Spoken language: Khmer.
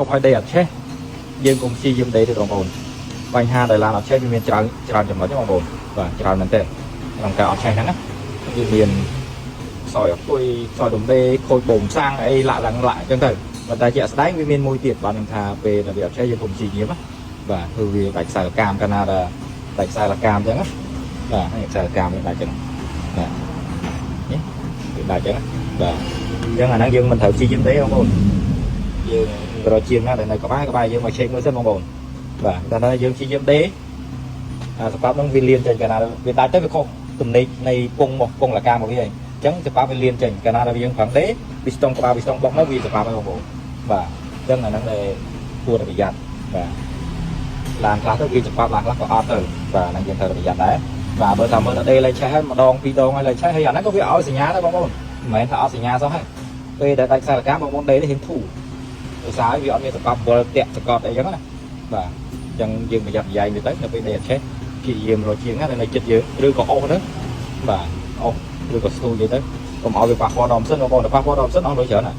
ឈប់ឲ្យដេកអត់ឆេះយើងកុំព្យាយាមដេកទេបងប្អូនបញ្ហាដែលឡានអត់ឆេះវាមានច្រើនច្រើនចំណុចទេបងប្អូនបាទច្រើនមែនទែនក្នុងការអត់ឆេះហ្នឹងណាវាមានខ្សោយអគុយខ្សោយរំដេខូចបូមសាំងអីលាក់ឡើងលាក់អញ្ចឹងទៅប៉ុន្តែជាក់ស្ដែងវាមានមួយទៀតបាទនឹងថាពេលដែលវាអត់ឆេះយើងកុំព្យាយាមណាបាទគឺវាដាច់ខ្សែលកាមកាលណាដែលដាច់ខ្សែលកាមអញ្ចឹងណាបាទហើយខ្សែលកាមវាដាច់អញ្ចឹងបាទនេះវាដាច់អញ្ចឹងណាបាទអញ្ចឹងអាហ្នឹងយើងមិនត្រូវព្យាយាមទេបងប្អូន យើងរកជាងណាដែលនៅក្បែរក្បែរយើងមកឆែកមើលសិនបងប្អូនបាទតែថាយើងព្យាយាមដេអាសបាប់ហ្នឹងវាលៀនចេញកាលណាវាដាច់ទៅវាខុសទំនេកនៃពងមកពងលកាមកវាហើយអញ្ចឹងសបាប់វាលៀនចេញកាលណាដែលយើងប្រឹងដេវាស្ទង់ក្បាលវាស្ទង់បុកមកវាសបាប់ហើយបងប្អូនបាទអញ្ចឹងអាហ្នឹងដែលគួរតែប្រយ័ត្នបាទឡានខ្លះទៅវាសបាប់ឡានខ្លះក៏អត់ទៅបាទហ្នឹងយើងត្រូវតែប្រយ័ត្នដែរបាទបើថាមើលតែដេលែងឆេះហើយម្ដងពីរដងហើយលែងឆេះហើយអាហ្នឹងក៏វាឲ្យសញ្ញាដែរបងប្អូនមិនមែនថាអត់សញ្ញាសោះហើយពេលដែលដាច់ខ្សែលកាមបងប្អូនដេនេះហ៊ានធូរ ដោយសារវាអត់មានសកបវល់តាក់សកត់អីចឹងណាបាទអញ្ចឹងយើងប្រយ័ត្នប្រយែងទៅទៅនៅពេលដែលអត់ចេះព្យាយាមរកជាងណាដែលនៅចិត្តយើងឬក៏អស់ហ្នឹងបាទអស់ឬក៏ស្ទូយទៅកុំឲ្យវាប៉ះពាល់ដល់ម៉ាស៊ីនបងប្អូនតែប៉ះពាល់ដល់ម៉ាស៊ីនអស់លុយច្រើនណា